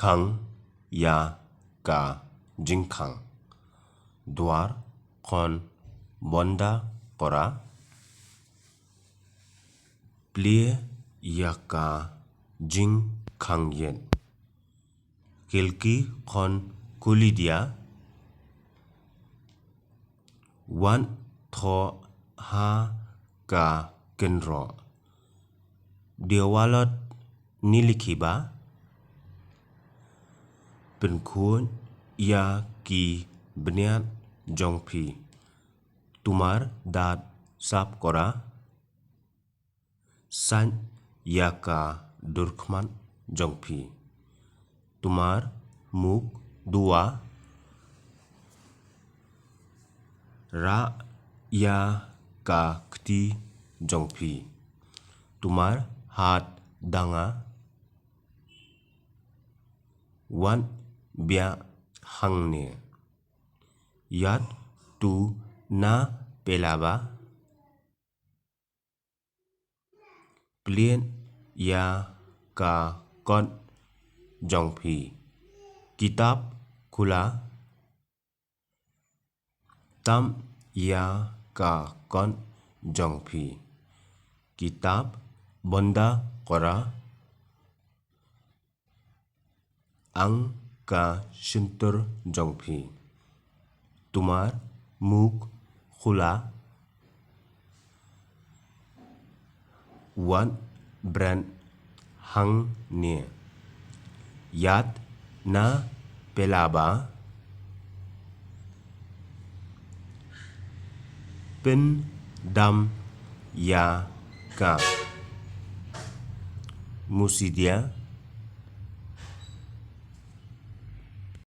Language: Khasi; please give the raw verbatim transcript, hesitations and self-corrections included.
Khang ïa ka jingkhang. Dwar khon bonda kora. Plie ïa ka jingkhang ïet. Khilki khon kulidia. Wan tho ha ka kenro. Dewalot nilikhiba. Pynkhuid ïa ki bniat jong phi. Tumar dat sap kora. Sait ïa ka durkhmat jong phi. Tumar muk dua. Rah ïa ka kti jong phi. Tumar hat danga. Wat bia hangne. Ïat tu na pelaba. Plie ïa ka kot jong phi. Kitab khula. Tam ïa ka kot jong phi. Kitab bonda kora. Ang ka shyntur jong phi. Tumar muk khula. Wat bret hangne. Ïat na pelaba. Pyndam ïa ka. Musidia.